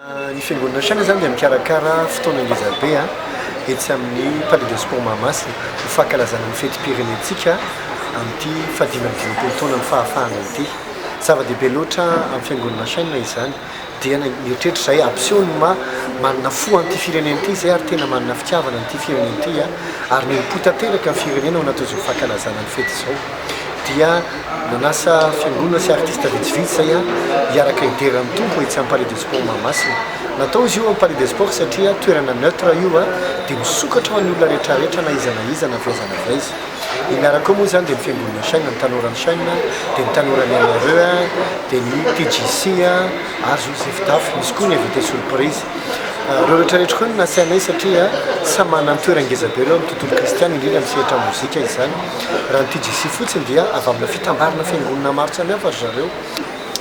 Ny Fiangonana Shine izany dia mikarakara fotoana ngeza be etsy amin'ny Palais de Sport Mahamasina ho fankalazana ny fetim-pirenentsika amin'ity faha-55 taonan'ny fahafahana ity. Zava-dehibe loatra amin'ny Fiangonana Shine izany dia nieritreritra izahay hampiseho ny maha manana fo an'ity firenena ity izay ary tena manana fitiavana an'ity firenena ity ary miombom-po tanteraka ny firenena ao anatin'izao fankalazana ny fety izao. Dia nanasa fiangonana sy artiste vitsivitsy izay hiaraka hidera ny Tompo etsy amin'ny Palais de Sport Mahamasina. Natao izy io amin'ny Palais de Sport satria toerana neutre io dia misokatra ho an'ny olona rehetrarehetra na iza na iza na avy aiza na avy aiza. Ny miaraka ao moa izany dia ny fiangonana Shine, ny tanoran'ny Shine, dia ny tanoran'ny MRE, dia ny TJC ary Joseph Dafy. Misy koa ny invité surprise. Ireo rehetrarehetra koa no nasainay satria samy manana ny toerany ngeza be ireo amin'ny tontolo kristiana indrindra amin'ny sehatra mozika izany. Raha ny TJC fotsiny dia avy amina fitambarana fiangonana maro samihafa ry zareo.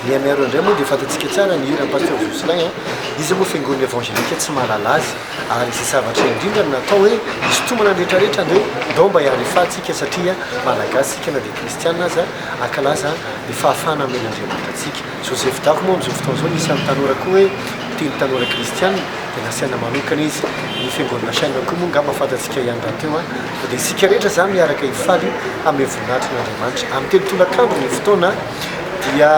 Ny MRE indray moa dia fantatsika tsara ny hiran'i Pasteur Jocelyn an! Iza moa fiangonana evangelika tsy mahalala azy? Ary izay zavatra indrindra no natao hoe hisintomana ny rehetrarehetra ny hoe ndao mba hiara-hifaly tsika satria Malagasy isika na dia kristiana aza hankalaza ny fahafahana nomen'Andriamanitra antsika. Joseph Davo moa amin'izao fotoana izao nisy amin'ny tanora koa hoe tia ny tanora kristiana dia nasaina manokana izy. Ny fiangonana Shine koa moa angamba fantatsika ihany rahateo an! Fa dia isika rehetra izany miaraka hifaly hanome voninahitra an'Andriamanitra. Amin'ny telo tolakandro ny fotoana dia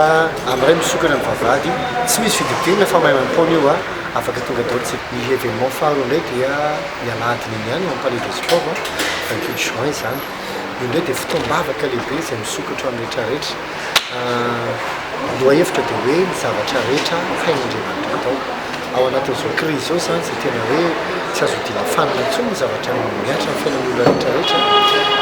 amin'ny iray misokatra ny vavahady, tsy misy fidimpidinana fa maimaimpoana io an! Afaka tonga daholo isika. Ny événement faharoa indray dia ny alahadin'iny ihany ao amin'ny Palais des Sports, 28 juin izany. Io indray dia fotoam-bavaka lehibe izay misokatra ho an'ny rehetra rehetra. Ny lohahevitra dia hoe ny zavatra rehetra hain'Andriamanitra atao. Ao anatin'izao krizy izao izany izay tena hoe tsy azo odiana fanina intsony ny zavatra mihatra amin'ny fiainan'ny olona rehetra rehetra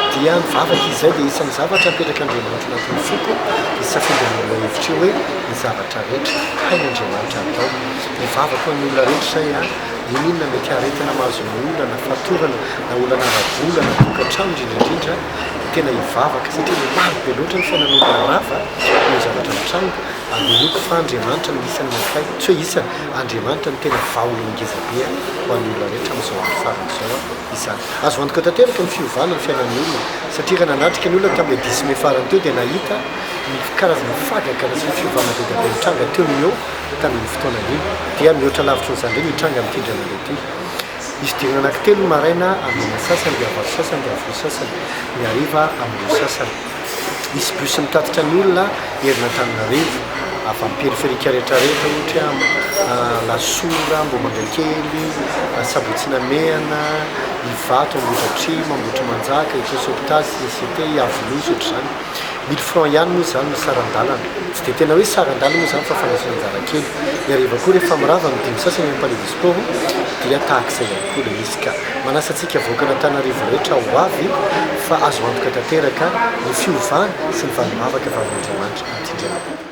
dia ny vavaka izy izay dia isan'ny zavatra apetrak'Andriamanitra anatin'ny foko dia safidin'io lohahevitra io hoe ny zavatra rehetra hain'Andriamanitra atao. Mivavaka ho an'ny olona rehetra izay an, n'inon'inona mety aretina mahazo ny olona na fatorana na olana ara-bola na tokantrano indrindra indrindra dia tena hivavaka satria maro be loatra ny fiainan'olona rava noho zavatra mitranga ary inoako fa Andriamanitra no isan'ny mahay, tsy hoe isany, Andriamanitra no tena vahaolana ngeza be ho an'ny olona rehetra amin'izao andro farany izao izany. Azo antoka tanteraka ny fiovana ny fiainan'ny olona satria raha nanatrika ny olona tamin'ilay dix mai farany teo dia nahita ny karazana fahagagana sy ny fiovana be dia be nitranga teo no eo tamin'iny fotoana iny dia mihoatra lavitra an'izany indray ny hitranga amin'ity indray mandeha ity. Misy dingana anankitelo ny maraina amin'ny enina sasany dia valo sasany dia roa sasany, ny hariva amin'ny roa sasany. Misy bus mitatitra ny olona herin'Antananarivo avy amin'ny périphérique rehetrarehetra ohatra hoe Alasora, Ambohimangakely, Sabotsy Namehana, Ivato, Ambohidratrimo, Ambohitrimanjaka, Itaosy Hopitaly sy ny Cité, Iavoloha sy ohatr'izany. Mille francs ihany moa izany no saran-dalana. Tsy dia tena hoe saran-dalana moa izany fa fandraisana anjara kely. Ny hariva koa rehefa mirava amin'ny dimy sasany any Palais des Sports dia tahaka izay ihany koa ilay izy ka. Manasa antsika vahoakan'Antananarivo rehetra ho avy fa azo antoka tanteraka ny fiovana sy ny valim-bavaka avy amin'Andriamanitra amin'ity indray mandeha ity.